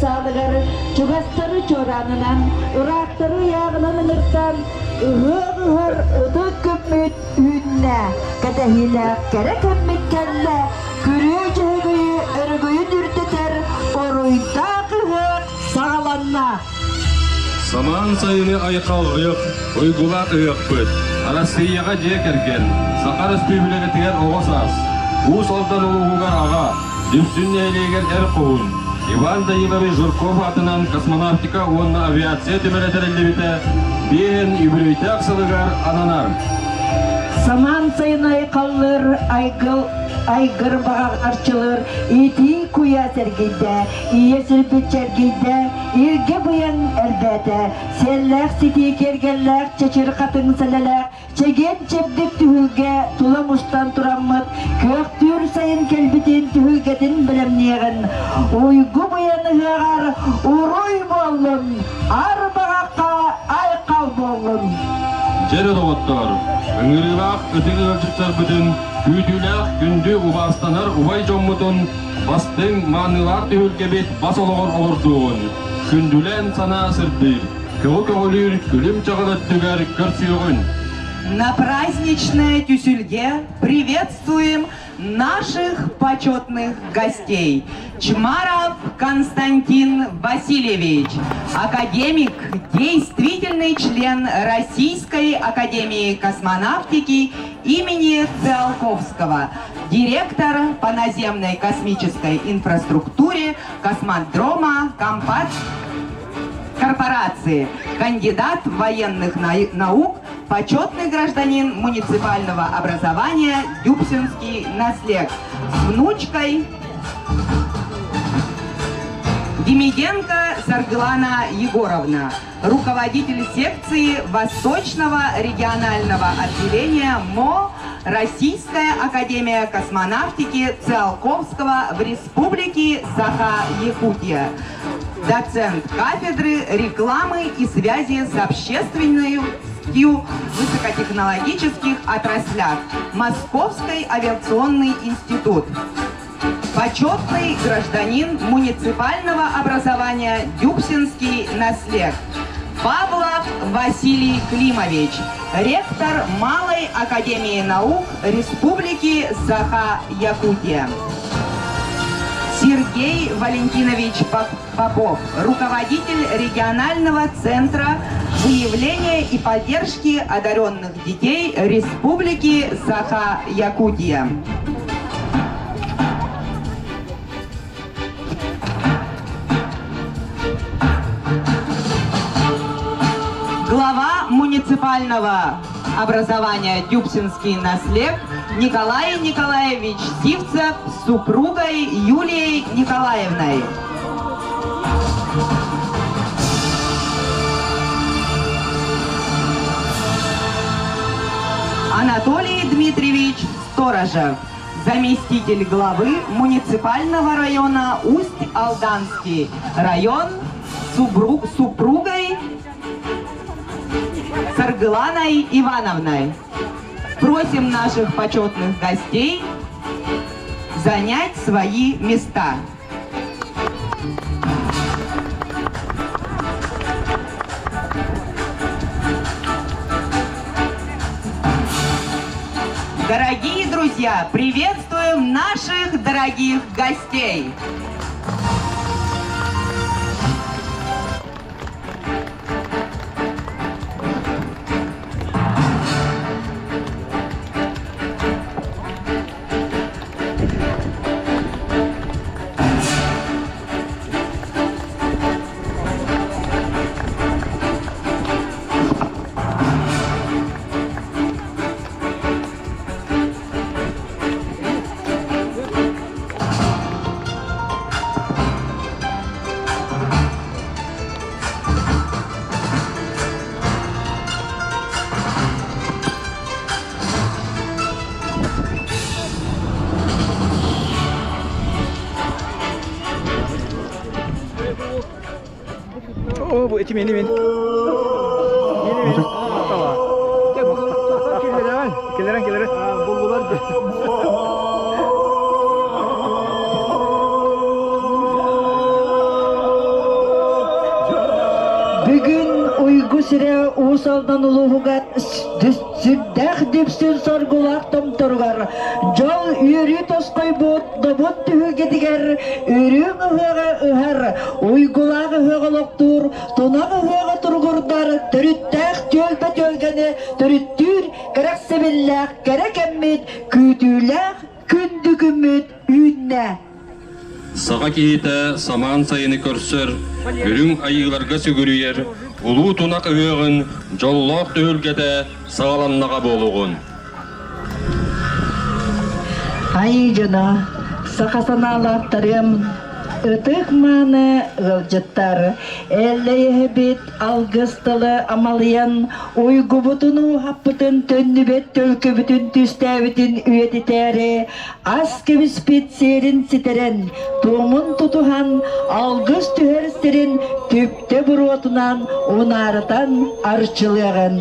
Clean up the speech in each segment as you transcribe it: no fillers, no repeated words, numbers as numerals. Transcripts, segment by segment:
саалыгар чугастары чуораанынан, ыраахтары ыйааҕынан ыҥыртан ыһыах ыһар ытык күммүт үүннэ, кэтэһиилээх кэрэ кэммит кэллэ, күрүө дьөһөгөйү өрөгөйүн үрдэтэр оруйдаах ыһыах саҕаланна. Самаан сайыны айхаллыах, уйгулаах ыһыахпыт, Арассыыйаҕа дьиэ кэргэн, Саха Өрөспүүбүлүкэтигэр оҕо саас, Уус Алдан улууһугар аҕа, Дүпсүн нэһилиэгэр эр хоһуун, Иван Данилович Жирков аатынан космонавтика уонна авиация түмэлэ тэриллибитэ биэһин үбүлүөйдээх сылыгар ананар. Самаан сайын айхаллыыр айгыл айгыр баҕах арчылыыр итии куйаас эргийдэ, ийэ сирбит чэргийдэ, илгэ быйаҥ элбээтэ, сиэллээх ситии киэргэллээх чэчир хатыҥ сэлэлээх Чэгиэн-чэбдик түһүлгэ тула мустан тураммыт, күөхтүүр сайын кэлбитин түһүлгэтин бэлэмниэҕин, уйгу быйан ыһыаҕар уруй буоллун, ар баҕахха айхал буоллун! Дьэ доҕоттоор, ыҥырыылаах ытык ыалдьыттарбытын, күүтүүлээх күндү убаастанар убай дьоммутун бастыҥ маанылаах түһүлгэбит бас олоҕор олордуоҕун, күндүлээн санаа сырдыыр, Көҕү көҕүлүүр күлүм чаҕыл өттүгэр көрсүөҕүн. На праздничное тюсюльге приветствуем наших почетных гостей. Чмаров Константин Васильевич, академик, действительный член Российской академии космонавтики имени Циолковского, директор по наземной космической инфраструктуре космодрома Компат корпорации, кандидат военных наук, почетный гражданин муниципального образования Дюпсинский наслег с внучкой Демиденко Саргылана Егоровна, руководитель секции Восточного регионального отделения МО Российская академия космонавтики Циолковского в Республике Саха-Якутия доцент кафедры рекламы и связи с общественностью в высокотехнологических отраслях Московский авиационный институт. Почетный гражданин муниципального образования Дюксинский наслег. Павлов Василий Климович, ректор Малой Академии наук Республики Саха-Якутия. Сергей Валентинович Попов, руководитель регионального центра выявления и поддержки одаренных детей Республики Саха-Якутия. Глава муниципального образования Дюпсинский наслег Николай Николаевич Сивцев с супругой Юлией Николаевной. Анатолий Дмитриевич Сторожев, заместитель главы муниципального района Усть-Алданский, район с супругой Саргыланой Ивановной. Просим наших почетных гостей занять свои места. Дорогие друзья, приветствуем наших дорогих гостей! О, бу эти мени мен. Мени мен. Келерен, келерен. Булдулар. Соргу сирэ Уус Алдан улууһугар сүрдээх дүпсүн соргулаах томторугар дьол үөрүү тосхойбут добун түһүлгэтигэр үрүҥ ыһыаҕы ыһар, уйгулаах ыһыаҕы олохтуур, тунах ыһыаҕы туругурдар төрүттээх түөлбэ түөлгэни төрүттүүр кэрэхсэбиллээх кэрэ кэммит күүтүүлээх күндү күммүт үүннэ. Саха киһитэ самаан сайыны көрсөр, үрүҥ айыыларга сүгүрүйэр улуу тунах ыһыаҕын дьоллоох түһүлгэтэ саҕаланнаҕа буолуоҕун. Айыы дьоно, саха санаалаахтарым, ытык-мааны ыалдьыттар, эллэйэһэбит алгыс тылы амалыйан, уйгубутун ууһаппытын төннүбэт төлкөбүтүн түстээбитин үйэтитээри ас кэбиспит сиэрин ситэрэн, туомун тутуһан, алгыс түһэр сирин түптэ буруотунан унаарытан арчылыаҕын.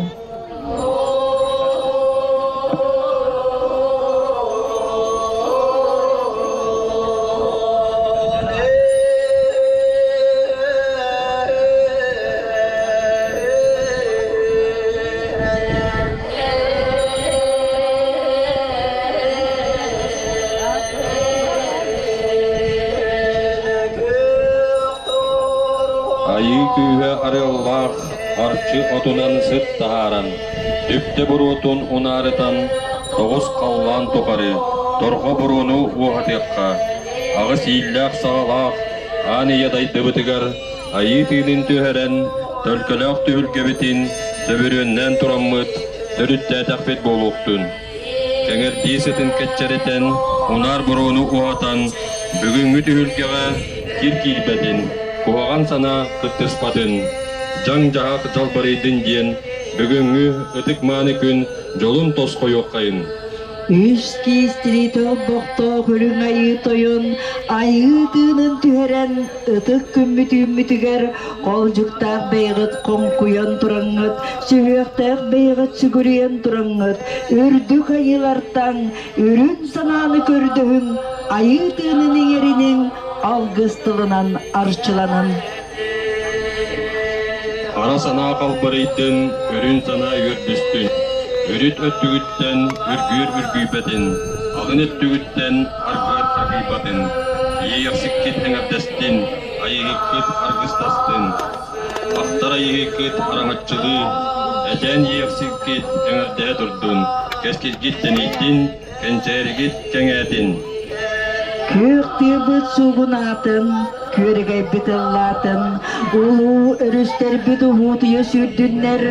Айыы күүһэ арыаллаах арчы отунан сыт таһааран, түптэ буруотун унаарытан, тоҕус халлаан тухары торҕо буруону уоһатыахха, аҕыс ииллээх-саҕалаах аан ийэ дайдыбытыгар айыы тыынын түһэрэн, төлкөлөөх түһүлгэбитин төбүрүөннээн тураммыт, төрүттээтэхпит буолуохтун. Кэҥэрдии сытын кэччэритэн, унаар буруону уһатан, бүгүҥҥү түһүлгэҕэ кир киирбэтин, куһаҕан санаа кыттыспатын, дьаҥ-дьаһах дьалбарыйдын диэн бүгүҥҥү ытык-мааны күн дьолун тосхойуоххайын. Үс киис тириитэ олбохтоох үрүҥ айыы тойон айыы тыынын түһэрэн ытык күммүт үүммүтүгэр холдьуктаах бэйэҕит хоҥкуйан тураҥҥыт, сүһүөхтээх бэйэҕит сүгүрүйэн тураҥҥыт, үрдүк айыылартан үрүҥ санааны көрдөһүҥ, айыы тыынын иҥэриниҥ, алгыс тылынан арчыланын. Хара санаа халбарыйдын, өрүн санаа үөрдүстүн. Үрүт өттүгүттэн үргүөр үргүйбэтин, алын өттүгүттэн аргыар аргыйбатын. Иэйэхсиккит эҥэрдэстин, айыыһыккыт аргыстастын. Ахтар айыыһыккыт араҥаччылыы, этээн иэйэхсиккит эҥэрдэһэ турдун, кэскилгит тэнийдин, кэнчээригит кэҥээтин. Күөх тыабыт суугунаатын, күөрэгэйбит ыллаатын, улуу өрүстэрбит уһуутуйа сүүрдүннэр,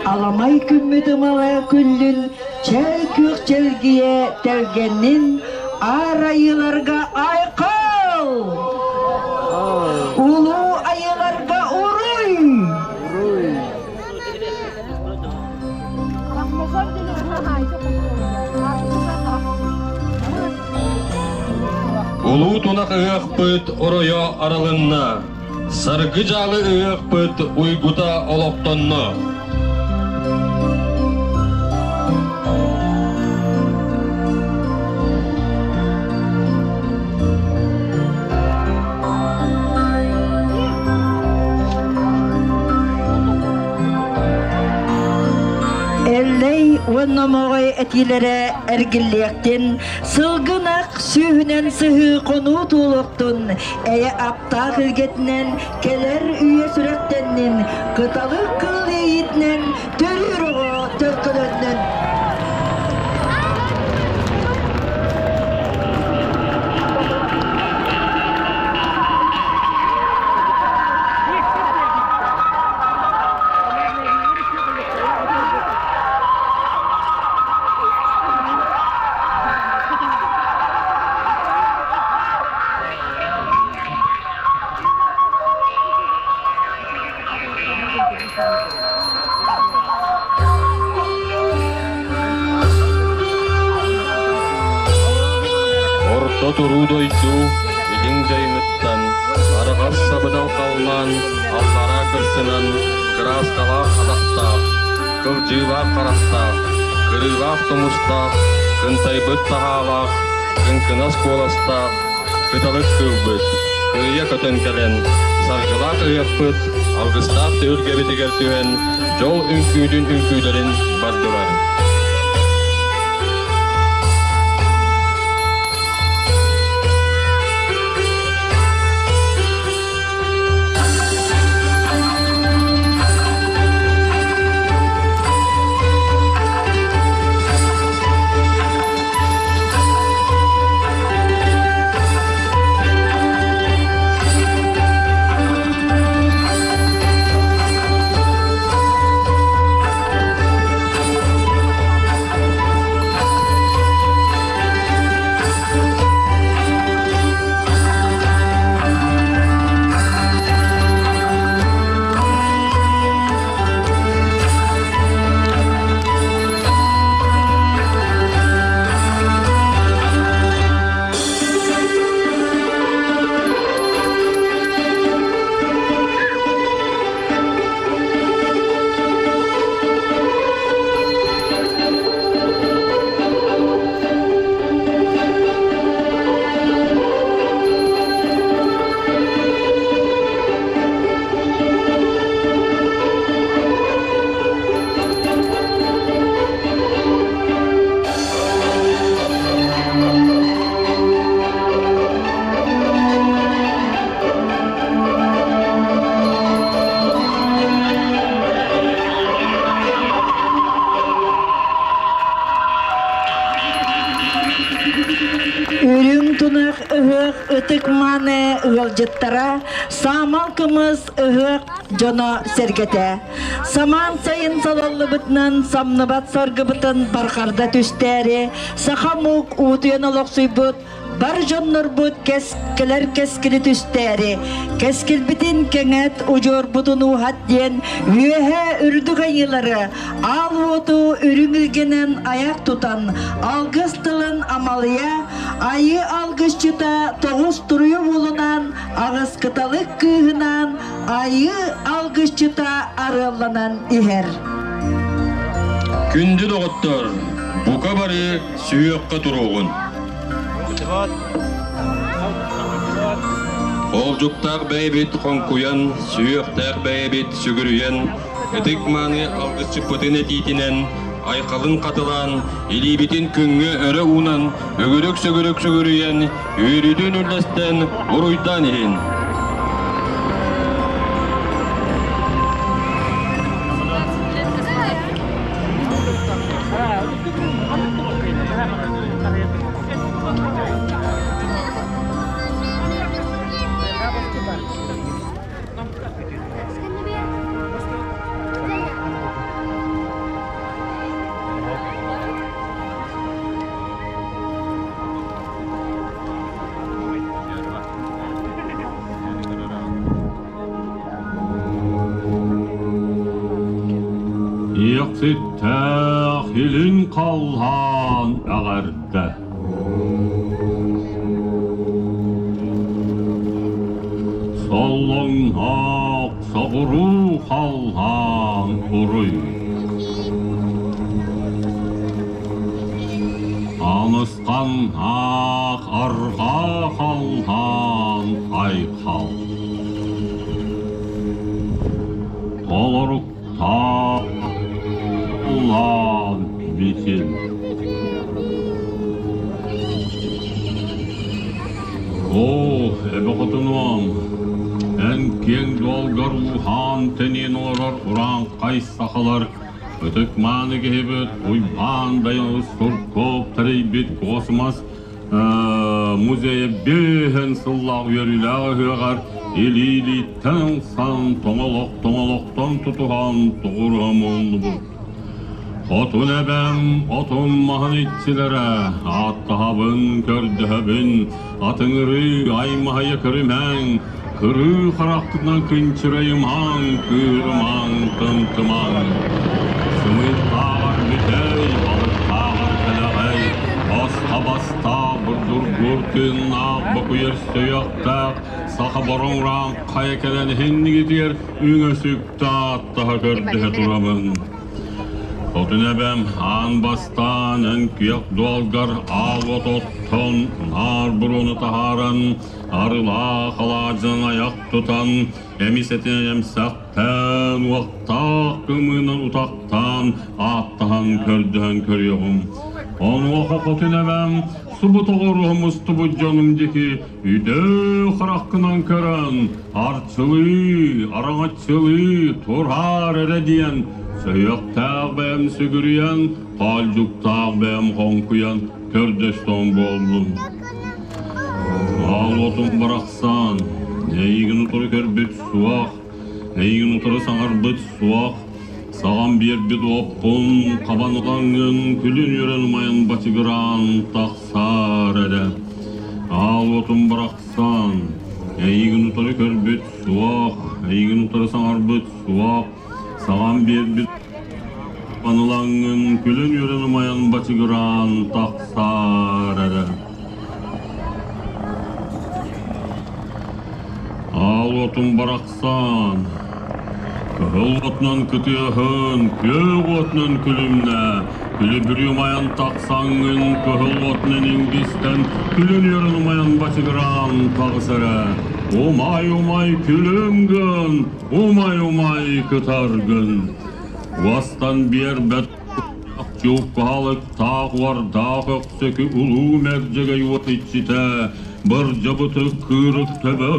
аламай күммүт ымала күллүн, чээл күөх чэлгийэ тэлгэннин, аар айыыларга айхал! Улуу айыыларга уруй! Улуу тунах ыһыахпыт оройо арылынна, саргы дьаалы ыһыахпыт уйгута олохтонно. Эллэй уонна Моҕой этиилэрэ эргиллиэхтин, сылгынах сүүһүнэн сыһыы хонуу туолуохтун, эйэ аптаах илгэтинэн кэлэр үйэ сүрэхтэннин, кыталык кыыл иэйиитинэн төрүүр оҕо төлкөлөннүн. Орто туруу дойду илиҥ дьайыҥыттан арҕас сабыдал халлаан аллараа кырсынан кырааскалаах атахтаах, кылдьыылаах харахтаах, кырыылаах тумустаах, кынтайбыт таһаалаах, кыҥкынас куоластаах, кыталык кыылбыт, кырыйа көтөн кэлэн, саргылаах ыһыахпыт алгыстаах түһүлгэбитигэр түһэн, дьол үҥкүүтүн үҥкүүлэрин бардылар. Үрүҥ тунах ыһыах ытык мааны ыалдьыттара, саамал кымыс ыһыах дьоно-сэргэтэ. Самаан сайын салаллыбытынан самныбат саргыбытын барҕарда түстээри, саха омук уутуйан олохсуйбут бар дьоннорбут кэскилэр кэскили түстээри, кэскилбитин кэҥэт, удьуорбутун ууһат диэн үөһэ үрдүк айыылары аал уоту үрүҥ илгэнэн айах тутан, алгыс тылын амалыйа, айыы алгысчыта тоҕус туруйа уолунаан, аҕыс кыталык кыыһынаан айыы алгысчыта арыалланан иһэр. Күндү доҕоттор, бука бары сүһүөххэ туруоҕун. Хоолдьуктаах бэйэбит хоҥкуйан, сүһүөхтээх бэйэбит сүгүрүйэн, ытык мааны алгысчыппытын этиитинэн, айхалын хатылаан, илиибитин күҥҥэ өрө уунан, өгүрүк-сөгүрүк сүгүрүйэн, үөрүүтүн үллэстэн, уруйдаан иһин. Иэхситтээх илин халлаан эҕэрдэ. Соллоҥноох соҕуруу халлаан уруй. Анысханнаах арҕаа халлаан айхал. Толоруктаах улаан мичил. Оо, эбэ хотунуом, эн киэҥ дуолгар ууһаан тэниэн олорор урааҥхай сахалар ытык-мааны киһибит Уйбаан Дайылыс Сурков тэрийбит космос музейа бөһөн сыллаах үөрүүлээх ыһыаҕар илиилииттэн ылсан тоҥолох-тоҥолохтон тутуһан тоҕуруһа муһуннубут. Хотун эбэм отун маһын иччилэрэ ааттаһабын, көрдөһөбүн, атыҥырыы аймаһайа көрүмэҥ, Кырыы харахтынан кынчырайымаҥ, кыырымаҥ, тымтымаҥ. Сымыыттааҕар бүтэй, балыктааҕар кэлэҕэй, баста-баста бурдургур тыыннаах бокуйар сөйөхтөөх саха бороҥураан хайа кэлэн иһиннигитигэр үҥөсүктэ ааттаһа көрдөһө турабын. Хотун эбэм аан бастаан эн күөх дуолгар аал от оттон, наар буруону таһааран, Арылаах алаадьынан айах тутан, эмис этинэн эмсэхтээн, уохтаах кымыынан утахтаан, ааттаһан көрдөһөн көрүөҕүм. Онуоха хотун эбэм субу тоҕоруһа мустубут дьонум диэки үтүө хараххынан көрөн, арчылыы, араҥаччылыы тураар эрэ диэн, сөйүөхтээх бэйэм сүгүрүйэн, хаалдьуктаах бэйэм хоҥкуйан көрдөстөм буоллун. Аал уотум барахсан, эйигин утары көрбүт суох, эйигин утары саҥарбыт суох, саҕан биэрбит уоппун хабан ылаҥҥын күлүн-үөрэн умайан бачыгыраан тахсаар эрэ. Аал уотум барахсан, эйигин утары көрбүт суох, эйигин утары саҥарбыт суох, саҕан биэрбит Анылаҥҥын күлэн-үөрэн умайан бачыгыраан тахсаар эрэ. Аал уотум барахсан, кыһыл уотунан кытыаһын, күөх уотунан күлүмнэ, күлүбүрү умайан тахсаҥҥын, кыһыл уотунан иҥгистэн, күлэн-үөрэн умайан бачыгыраан таҕыс эрэ. Умай-умай күлүм гын, умай-умай кытаргын. Уостан биэрбэт чууккаалыктаах уордаах өксөкү улуу мэрдьэгэй уот иччитэ бырдьабытык кыырык төбө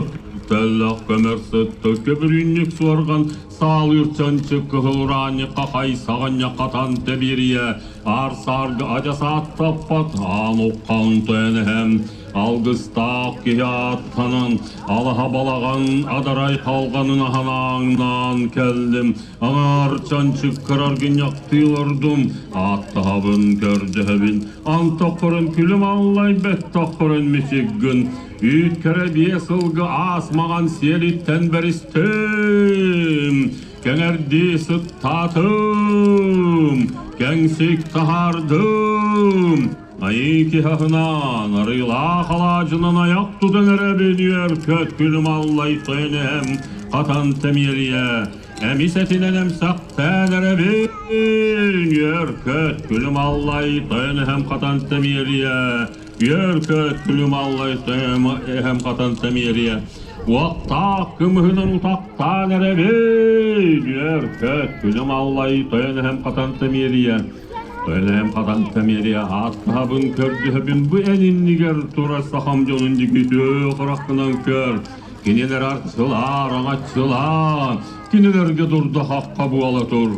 тэллэх көмөр сыттык көбүрүүнньүк суорҕан саалыыр чанчык кыһыл ураанньы хахай саҕынньах хатан тэбиэрийэ аар саарга адьас ааттаппат аан уххан тойон эһэм Алгыстаах киһи ааттанан, алаһа балаҕан адарай халҕанын аһанааҥнаан кэллим. Аҥаар чанчык кыраргынньахтыы олордум, ааттаһабын, көрдөһөбүн. Антоххорун күлүм аллай бэттоххорун мичиггин. Үүт кэрэ биэс сылгы аас маҕан сиэлиттэн бэристим. Кэҥэрдии сыттаатым, кэҥсик таһаардым. Айыы киһи аһынаан, арыылаах алаадьынан айах тутан эрэбин үөр-көт күлүм аллай тойон эһэм хатан тэмиэрийэ, эмис этинэн эмсэхтээн эрэбин үөр-көт күлүм аллай тойон эһэм хатан тэмиэрийэ, үөр-көт күлүм аллай тойон эһэм хатан тэмиэрийэ, уохтаах кымыһынан утахтаан эрэбин үөр-көт күлүм аллай тойон эһэм хатан тэмиэрийэ, Өлөм хатан тэмиэрийэ ааттаһабын көрдөһөбүн бу эн иннигэр турар сахам дьонун дьүкүтүө хараххынан көр. Кинилэр арчылаар, аҥаччылаа, кинилэргэ дурда хахха буола тур.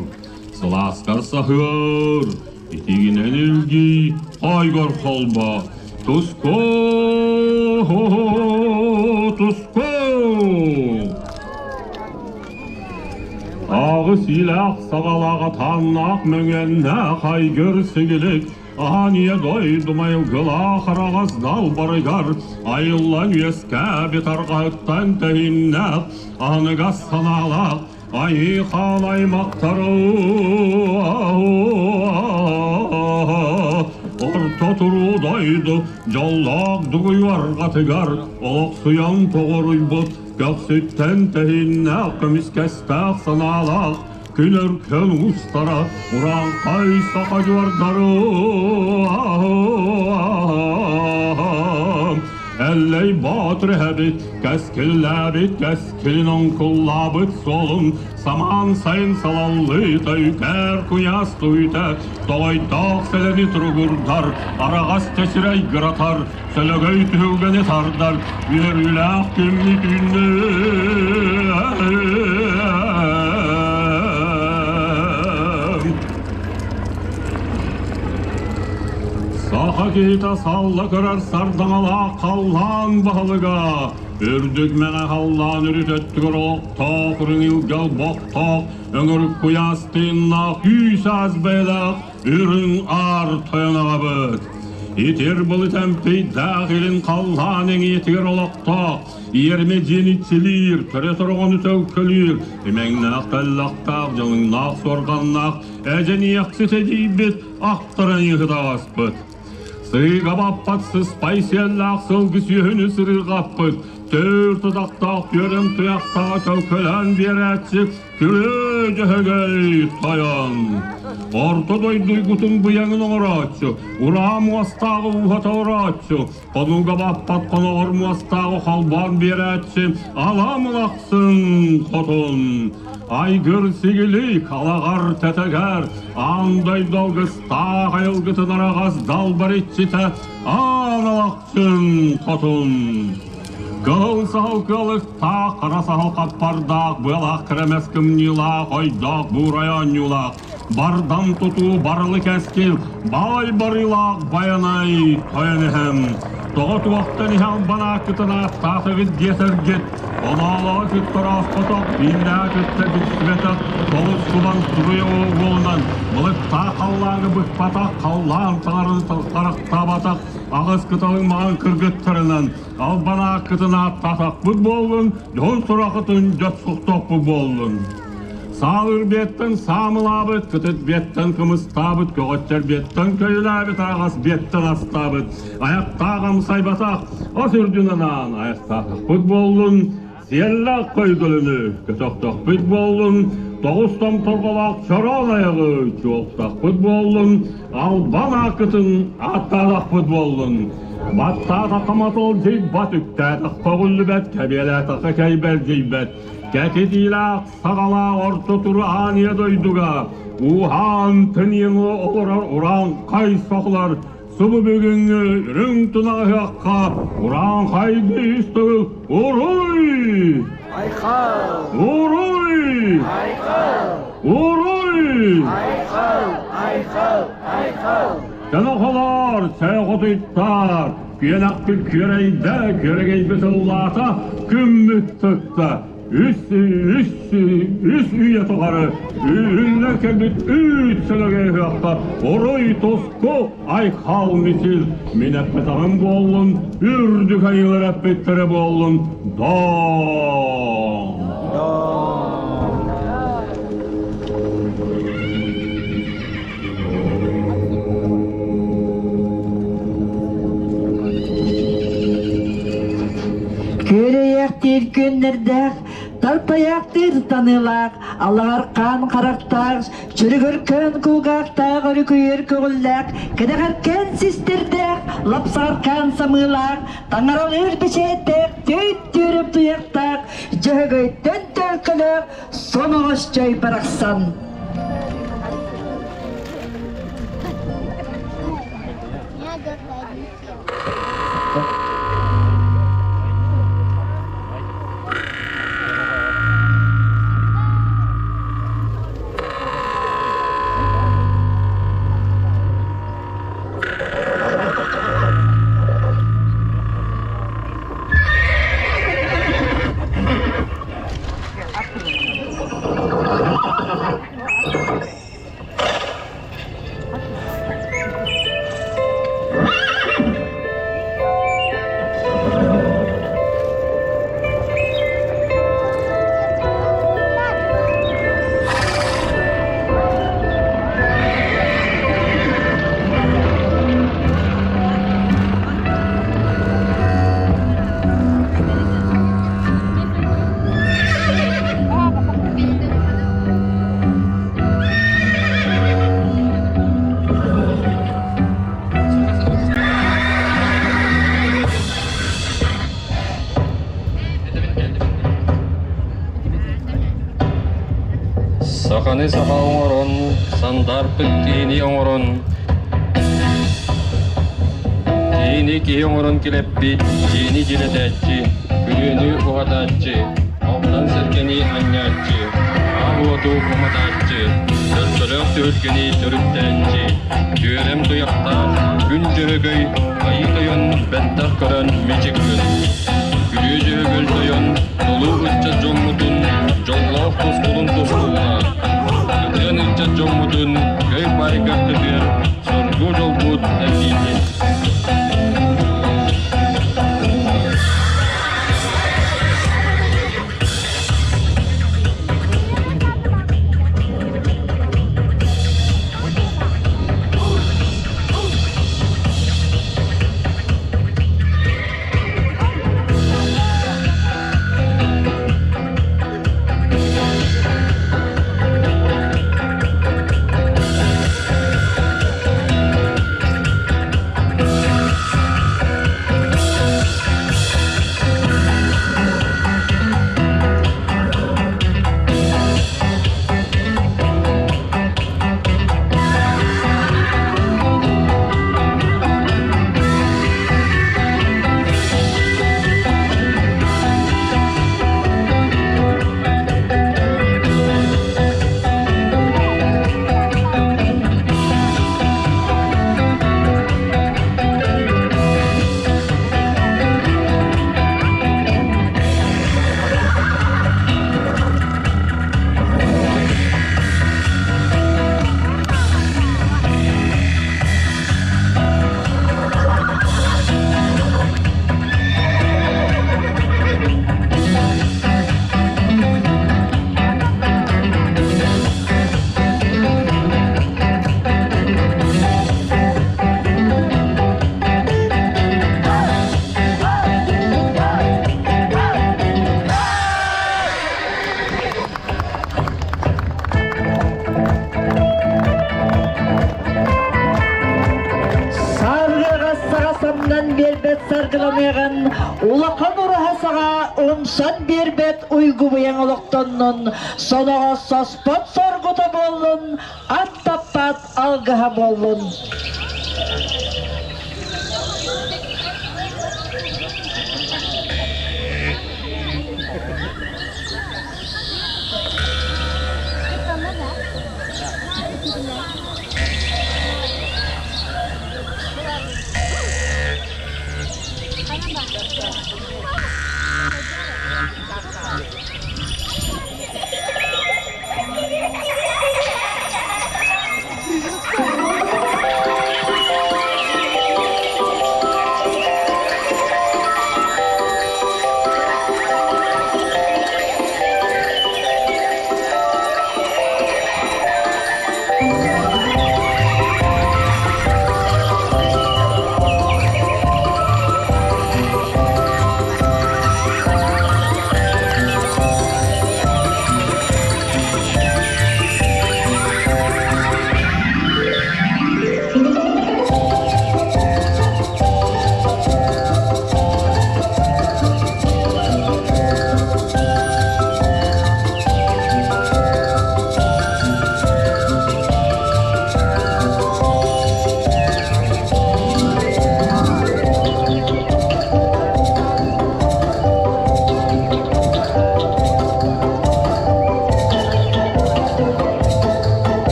Сылааскар саһыар, итигинэн илгий, ойгор холбо. Туску, туску! Аҕыс иилээх саҕалаах атааннаах мөҥүөннээх айгыр сигилик аан ийэ дойду майгылаах араҕас далбарыгар айыллан үөскээбит арҕаһыттан тэһииннээх аныгас санаалаах айыы хаан аймахтары орто туруу дойду дьоллоох дугуйу арҕатыгар олохсуйан тоҕоруйбут Көхсүттэн тэһииннээх көмүскэстээх санаалаах күн өркөн уустара урааҥхай саха дьуордары Эллэй Боотур эһэбит кэскиллээбит кэскилин оҥкуллаабыт суолун самаан сайын салаллыыта үкэр куйаас туйта тоҕойдоох сэлэни туругурдар араҕас чэчирэй гыратар Сөлөгөй түһүлгэни тардар, үөрүүлээх күммүт үүннэ. Саха киһитэ салла көрөр сардаҥалаах халлаан баһылыга, үрдүк мэҥэ халлаан үрүт өттүгэр олохтоох үрүҥ илгэл бохтоох, өҥүрүк куйаас тыыннаах күүс аас бэйэлээх Үрүҥ аар тойон аҕабыт, итир былыт эмпийдээх илин халлаан эҥиэтигэр олохтоох, иэрмэ дьиэни иччилиир, төрө сороҕону төлкөлүүр, имэҥнээх тэллэхтээх, дьалыҥнаах суорҕаннаах, эдьэниэхсит эдьиийбит ахтаран ыһытаҕаспыт. Сыыга баппат сыспай сиэллээх сылгы сүөһүнү сырыырҕаппыт, Түөрт атахтаах түөрэм туйахтаҕа төлкөлөөн биэрээччи Күрүө Дьөһөгөй тойон! Орто дойдуйгутун быйаҥын оҥорооччу, ураа муостааҕы ууһата орооччу, хонууга баппат хоноҕор муостааҕы холбоон биэрээччи ала мылахсын хотун! Айгыр сигили халаҕар тэтэгэр, аан дойду алгыстаах айылгытын араҕас далбар иччитэ аан алахчын хотун! Кыһыл саһыл кыалыктаах, хара саһыл хаппардаах, быалаах кэрэмэс кымньыылаах, ойдоох буурай оонньуулаах, бардам тутуу барылы кэскил, баай барыылаах байанай тойон иһэм. Тоҕо туохтан иһэ албанааккытын ааттаатыгыт диэтэргит, оноолоҕо кытта орооспотох, бииннээҕи кытта билсибэтэх, толус кубан туруйа уолунан, былыттаах халлааҥы быкпатах, халлаан таҥарын харахтаабатах, аҕыс кыталыҥ маҕан кыргыттарынан албан ааккытын ааттаатахпыт буоллун, дьон сурахытын дьоссохтоохпут буоллун. Саалыр биэттэн саамылаабыт, кытыт биэттэн кымыстаабыт, көҕөччөр биэттэн көйүлээбит, араҕас биэттэн астаабыт, айахтаах амсайбатах, ас үрдүн анаан айахтаатахпыт буоллун, Сиэллээх көйгөлөнү көтөхтөхпүт буоллун, тоҕус томторҕолоох чороон айаҕы чуолтахпыт буоллун, албан ааккытын ааттаатахпыт буоллун. Баттаатахха матылдьыйбат, үктээтэххэ өҕүллүбэт, кэбиэлээтэххэ кэйбэлдьийбэт, кэтитиилээх саҕалаах орто тураан ийэ дойдуга ууһаан тэнийэн олорор урааҥхай сохлор Субу бүгүҥҥү үрүҥ тунаҕыһыахха урааҥхайдыы үс төгүл Уруй! Айхал! Уруй! Айхал! Уруй! Айхал! Айхал! Айхал! Чонохолоор, чойоҕотуйтаар, күөнэхпит күөрэйдэ, күөрэгэйбит ыллаата, күммүт тыкта. Үс, үс, үс үйэ тухары үүннэн кэлбит үүт сөлөгөй ыһыахха орой тоску айхал мисил мин эппэтэҕим буоллун, үрдүк айыылар эппиттэрэ буоллун, доо! Күөрэйэхтиир күннэрдээх, тарпайаахтыыр таныылаах, алаҕар хаан харахтаах, чөрүгөр көөн кулгаахтаах, өрүкүйэр көҕүллээх, кэтэҕэркээн систэрдээх, лапсаркаан самыылаах, таҥаралыыр бэчээттээх, төйт түөрүм туйахтаах, дьөһөгөйтөн төлкөлөөх, соноҕос чөй барахсан. Саханы саха оҥорон, сандаарпыт киһини оҥорон, киһини киһи оҥорон килэппит, дьиэни дьиэлэтээччи, күрүөнү уһатааччы, алтан сэргэни анньааччы, аал уоту уматааччы, төлкөлөөх түһүлгэни төрүттээччи, түөрэм туйахтаах, күн дьөһөгөй, айыы тойон бэттэх көрөн мичик гын. Күрүө дьөһөгөл тойон, толуу ыччат дьоммутун, дьоллоох тускулун тускуллаа. Ытыан ыччат дьоммутун көй баайгар көтүөр, соргу дьолбут элбиитин. саргыланыаҕын, улахан ураһа саҕа умсан биэрбэт уйгубуйаҥ олохтоннун, соноҕо соспот соргута буоллун, ат таппат алгыһа буоллун.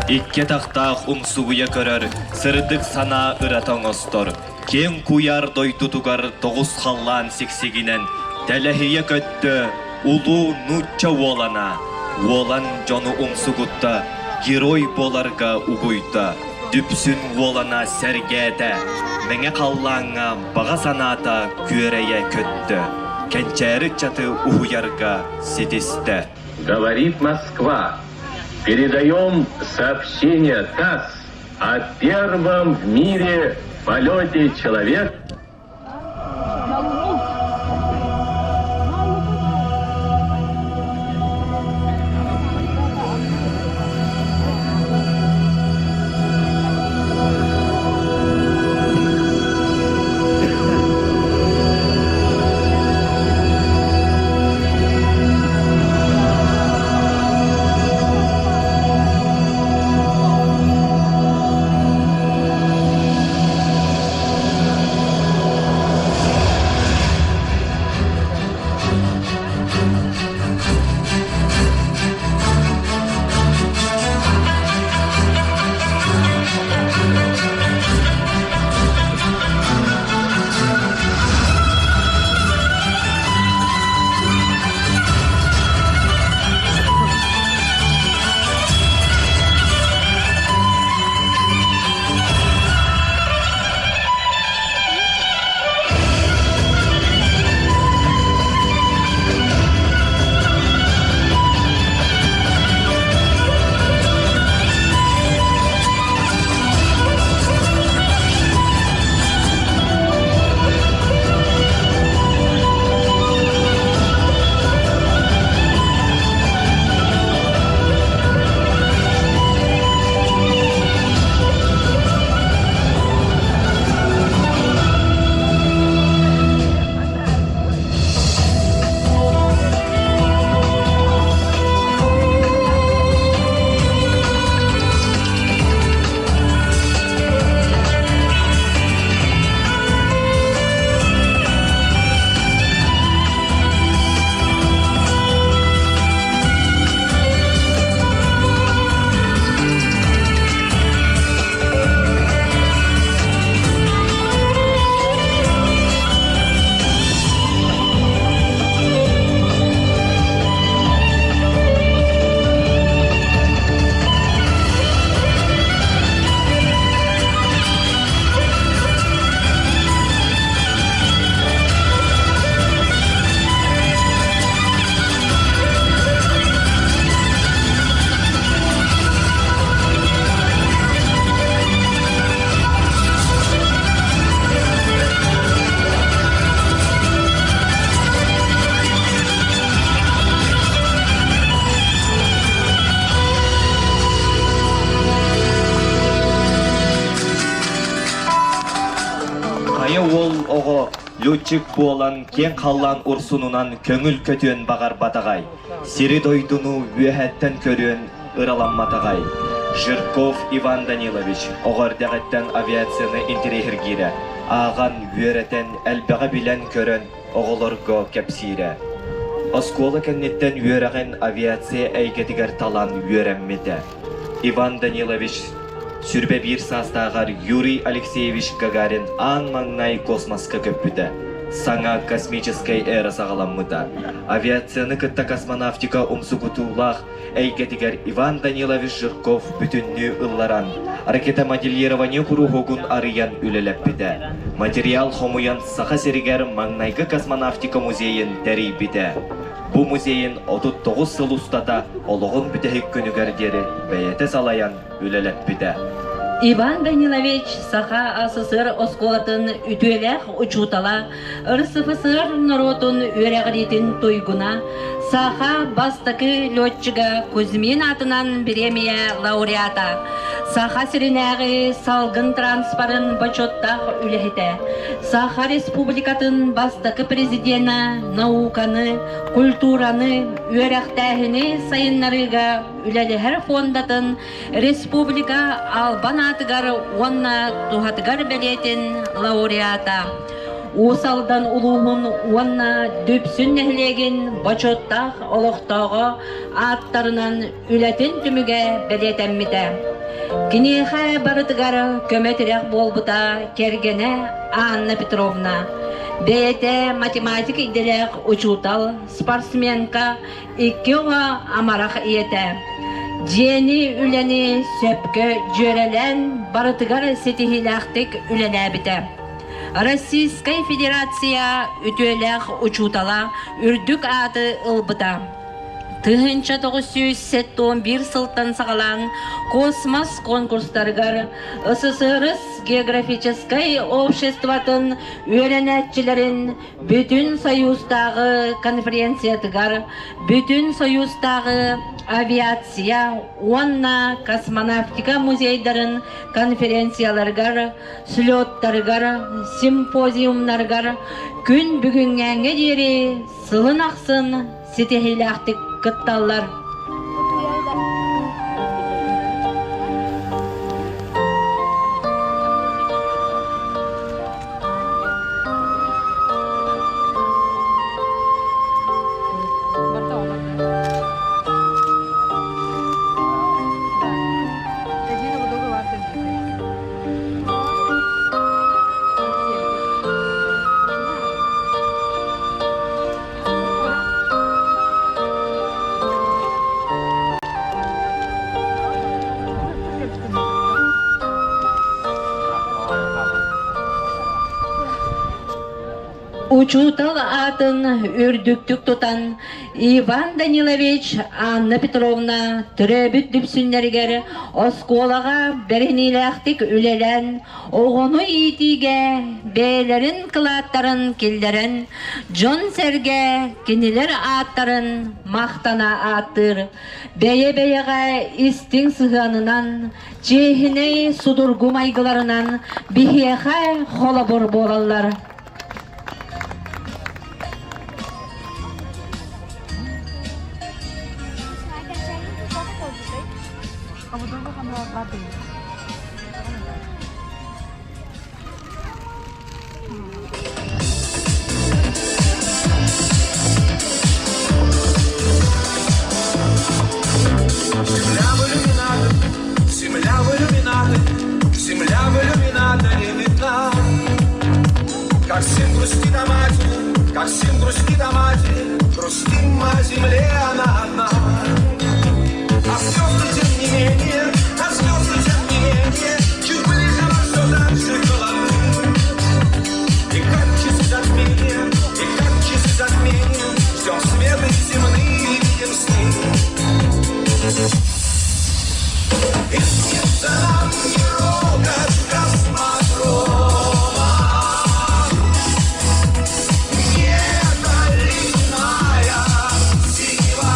Икки атахтаах умсугуйа көрөр, сырдык санаа ырата оҥостор, киэҥ куйаар дойдутугар тоҕус халлаан сиксигинэн тэлэһийэ көттө улуу нуучча уолана. Уолан дьону умсугутта, герой буоларга угуйда, дүпсүн уолана сэргээтэ, мэҥэ халлааҥҥа баҕа санаата күөрэйэ көттө, кэнчээри ыччаты уһуйарга ситистэ. Говорит Москва. Передаем сообщение ТАСС о первом в мире полете человека Летчик буолан киэҥ халлаан урсунунан көҥүл көтүөн баҕарбатаҕай, сири-дойдуну үөһэттэн көрүөн ыраламматаҕай. Жирков Иван Данилович оҕо эрдэҕиттэн авиацияны интэриэһиргиирэ, ааҕан, үөрэтэн, элбэҕи билэн-көрөн оҕолорго кэпсиирэ. Оскуола кэнниттэн үөрэҕин авиация эйгэтигэр талан үөрэммитэ. Иван Данилович 21 саастааҕар Юрий Алексеевич Гагарин аан маҥнай космоска көппүтэ. Саҥа космическай эра саҕаламмыта. Авиацияны кытта космонавтика умсугутуулаах эйгэтигэр Иван Данилович Жирков бүтүннүү ылларан, ракетомоделирование куруһуогун арыйан үлэлэппитэ. Материал хомуйан Саха сиригэр маҥнайгы космонавтика музейын тэрийбитэ. Бу музейын 39 сыл устата олоҕун бүтэһик күнүгэр диэри бэйэтэ салайан үлэлэппитэ. Иван Данилович Саха СССР оскуолатын үтүөлээх учуутала, РСФСР норуотун үөрэҕириитин туйгуна, Саха бастакы летчига Кузьмин аатынан бириэмийэ лауреата, Саха сиринээҕи салгын транспорын бочуоттаах үлэһитэ, Саха Республикатын бастакы президенэ науканы, культураны, үөрэхтээһини сайыннарыыга үлэлэһэр фондатын республика албан аатыгар уонна туһатыгар бэлиэтин лауреата, Уус Алдан улууһун уонна Дүпсүн нэһилиэгин бочуоттаах олохтооҕо ааттарынан үлэтин түмүгэ бэлиэтэммитэ. Киниэхэ барытыгар көмө-тирэх буолбута кэргэнэ Анна Петровна. Бэйэтэ математик идэлээх учуутал, спортсменка, икки оҕо амарах ийэтэ. Дьиэни, үлэни сөпкө дьүөрэлээн барытыгар ситиһиилээхтик үлэлээбитэ. Российскай Федерация үтүөлээх учуутала үрдүк ааты ылбыта. 1971 сылтан саҕалаан космос конкурстарыгар СССР географическай обществотын үөрэнээччилэрин Бүтүн Союзтааҕы конференциятыгар Бүтүн Союзтааҕы авиация уонна космонавтика музейдарын конференцияларыгар, слеттарыгар, симпозиумнарыгар күн бүгүҥҥээҥҥэ диэри сылын ахсын ситиһиилээхтик кытталлар. Учуутал аатын үрдүктүк тутан Иван Данилович Анна Петровна төрөөбүт дүпсүннэригэр оскуолаҕа бэриниилээхтик үлэлээн Оҕону иитиигэ бэйэлэрин кылааттарын киллэрэн, дьон-сэргэ кинилэр ааттарын махтана ааттыыр, бэйэ-бэйэҕэ истиҥ сыһыанынан, чиэһинэй судургу майгыларынан биһиэхэ холобур буолаллар. Земля в иллюминатор, земля в иллюминатор, земля в иллюминаторе видна. Как сын грустит о матери, как сын грустит о матери, грустим о земле она одна. А звезды тем не менее, а звезды тем не менее, чуть ближе, но все дальше головы. И как часы затмения, и как часы затмения, ждем света и земные, видим сны. И снится нам не рокот космодрома, не долиная синева.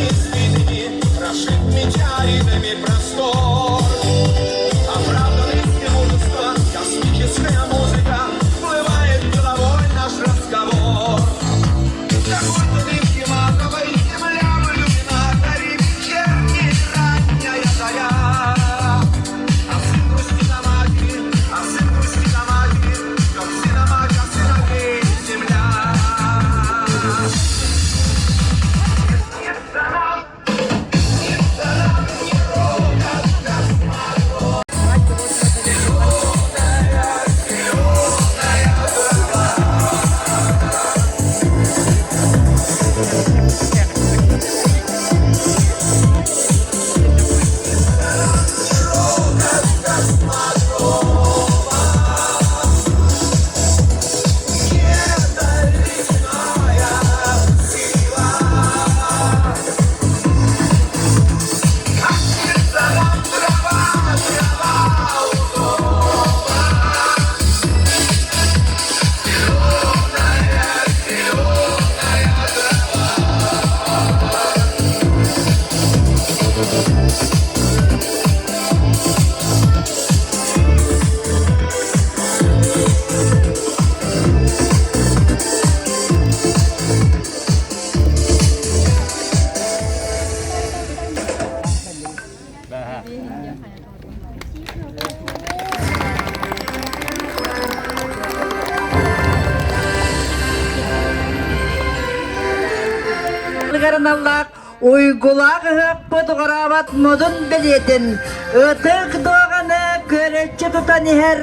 испитыми, Прошит метеоритами простор. Оправдан риски мужества, космическая музыка, Плывает головой наш разговор. Какой-то дымки матовой земля в иллюминаторе Вечерняя ранняя заря. А сын грустит о матери, а сын грустит о матери, Как сына мать, а сыновей земля. Аналлаах уйгулаах ыһыахпыт уҕараабат модун бэлиэтин ытык дуоҕаны көрөччү тутан иһэр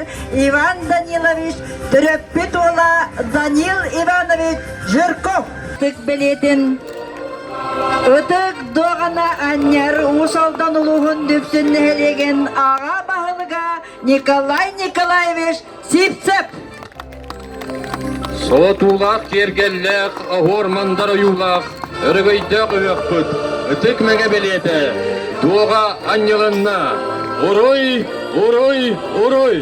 Иван Данилович төрөппүт уола Данил Иванович Жирков ытык бэлиэтин Ытык дуоҕаны анньар Уус Алдан улууһун Дүпсүн нэһилиэгин аҕа баһылыга Николай Николаевич Сивцев. Солотуулаах киэргэллээх, оһуор-мандар ойуулаах, өрөгөйдөөх ыһыахпыт ытык мэҥэ бэлиэтэ дуоҕа анньылынна. Уруй, уруй, уруй!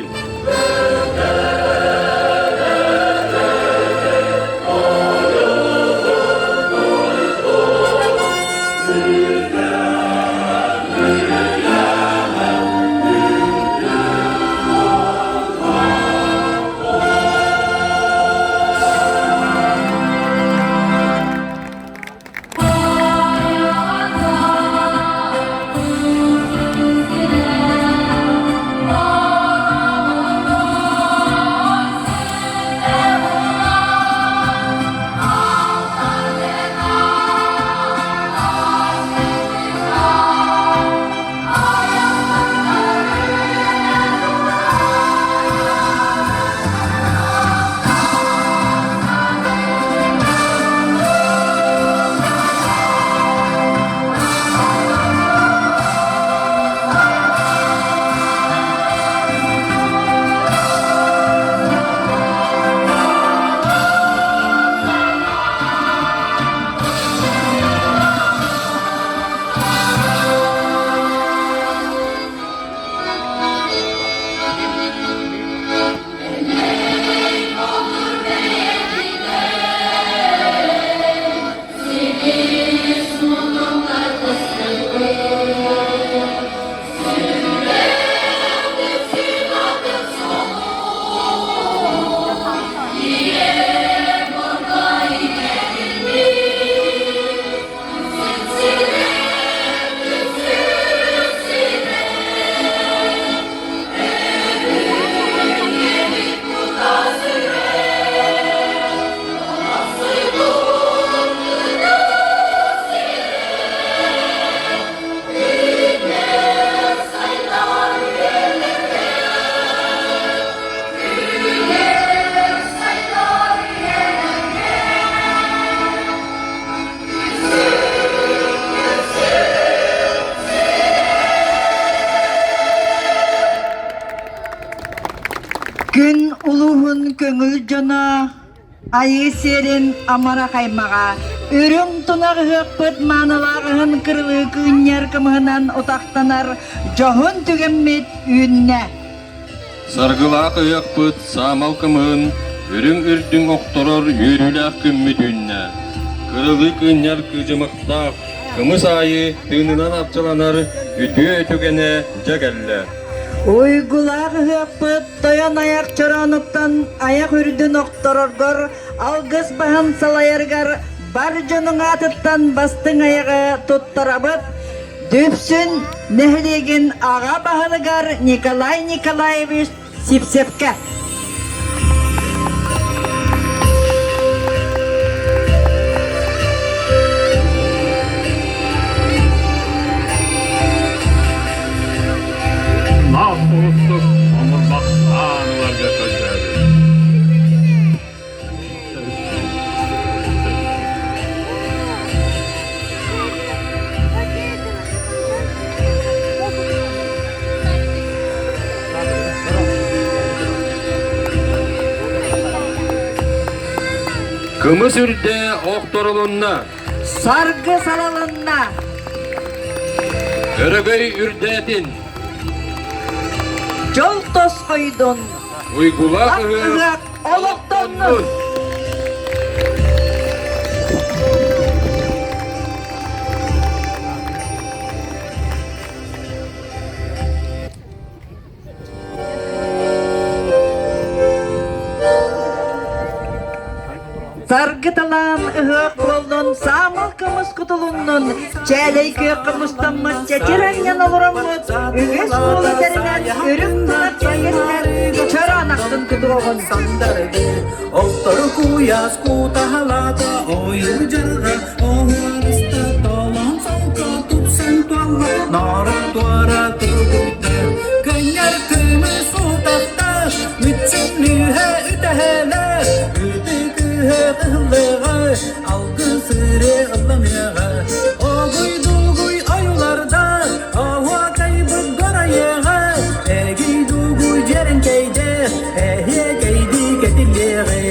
Күн улууһун көҥүл дьоно Айыы сиэрин амарах аймаҕа үрүҥ тунах ыһыахпыт маанылаах ыһын кырылыы кыынньар кымыһынан утахтанар дьоһун түгэммит үүннэ. Саргылаах ыһыахпыт саамал кымыһын үрүҥ үрдүҥ охторор үөрүүлээх күммүт үүннэ. кырылыы кыынньар кыдьымахтаах, кымыс аайы тыынынан арчыланар үтүө түгэнэ дьэ кэллэ. Уйгулаах ыһыахпыт тойон айах чороонуттан айах үрдүн охтороргор, алгыс баһын салайарыгар бар дьонуҥ аатыттан бастыҥ айаҕы туттарабыт. Дүпсүн нэһилиэгин аҕа баһылыгар Николай Николаевич Сипсепкэ. Наар соҕустук омурбахтаан ыларга көрдөөбүт. Кымыс үрдэ охторулунна. Саргы салалынна. Өрөгөй үрдээтин. Дьол тосхойдун. Уйгулаах ыһыах олохтоннун. Саргы талаан ыһыах буоллун, саамал кымыс кутулуннун, чээлэй күөххэ мустаммыт чэчир анньан олороммут, үгэс буола тэринэн үрүҥ тунах кэргэнинэн чороон ахсын кутуоҕун. Охтору куйаас кутаһалаата ойуур дьарҕа оһуоруста толон солко тупсан туолла нора туора тургуйда көнньөр кымыс утахташ мүччүннүүһэ үтэһэлэр үтү күүһэ кыһыллыҕа алгыс ырыа ылламыаҕа огуй дугуй ойуларда оһуокайбыт горайыаҕа эгий дугуй дьэрэҥкэйдэ эһиэкэйди кэтиллиэҕи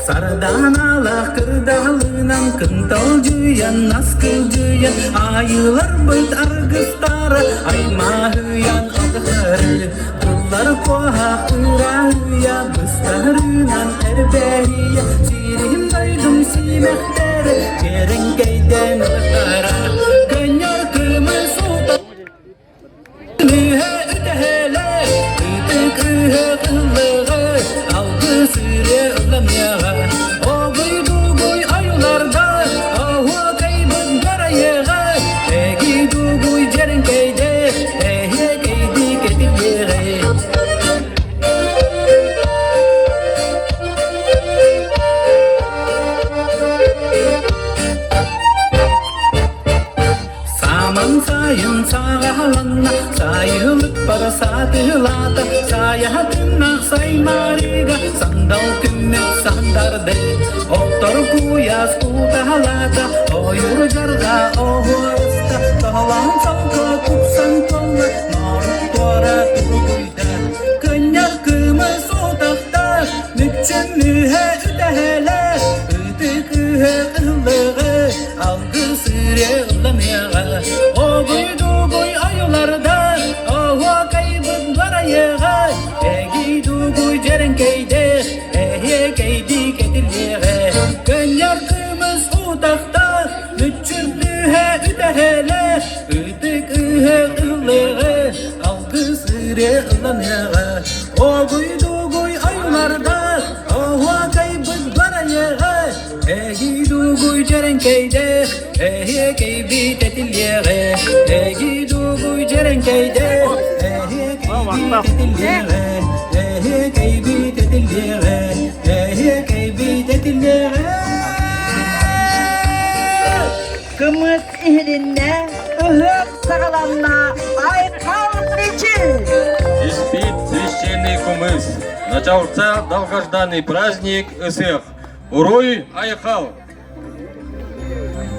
Сарданалаах кырдаалынан кынталдьыйан, наскылдьыйан, айыыларбыт аргыстара аймааһыйан алгыстары, тыллар куоһаах ырааһыйа, быстарынан эрбээһийэ, сирим дойдум симэхтэрэ, дьэрэҥкэйдэн ылахтара, көнньөр кымыс ута Сааман сайын саҕаланна, сайылыкпар саатылаата, сайаһатыннах саймаарыга сандал күммүт сандарды. Оттор куйаас кутаһалаата, ойуур дьарҕа оһуоста, тоһолоон солко тупсан туолла, ноору туора тургуйда. Көнньөх кымыс утахтаах, мүччүм мүһэ үтэһэлээх, ытык үһэ ыллыгы, Алгыс ырыаламыаҕа, Огуй-дугуй ойууларда, Оһуокайбыт барайыаҕа, Эгий-дугуй дьэрэҥкэйдэ, Эһиэкэйди кэтиллиэҕэ. Көнньөр кымыс утахтаах, Мүччүрдүһэ үтэһэлээх, Ытык ыһыах ыллыаҕа, Алгыс ырыаламыаҕа, Огуй-дугуй ойууларда, Оһуокайбыт барайыаҕа, Эһии-дугуй дьэрэҥкэйдэ, эһиэкэйбит этиллиэҕэ. Эһии-дугуй дьэрэҥкэйдэ, эһиэкэйбит этиллиэҕэ. Эһиэкэйбит этиллиэҕэ, эһиэкэйбит этиллиэҕэ. Кымыс иһилиннэ, ыһыах саҕаланна, айхал мичил! Испит священный кумыс, начался долгожданный праздник Ысыах. Уруй, айхал!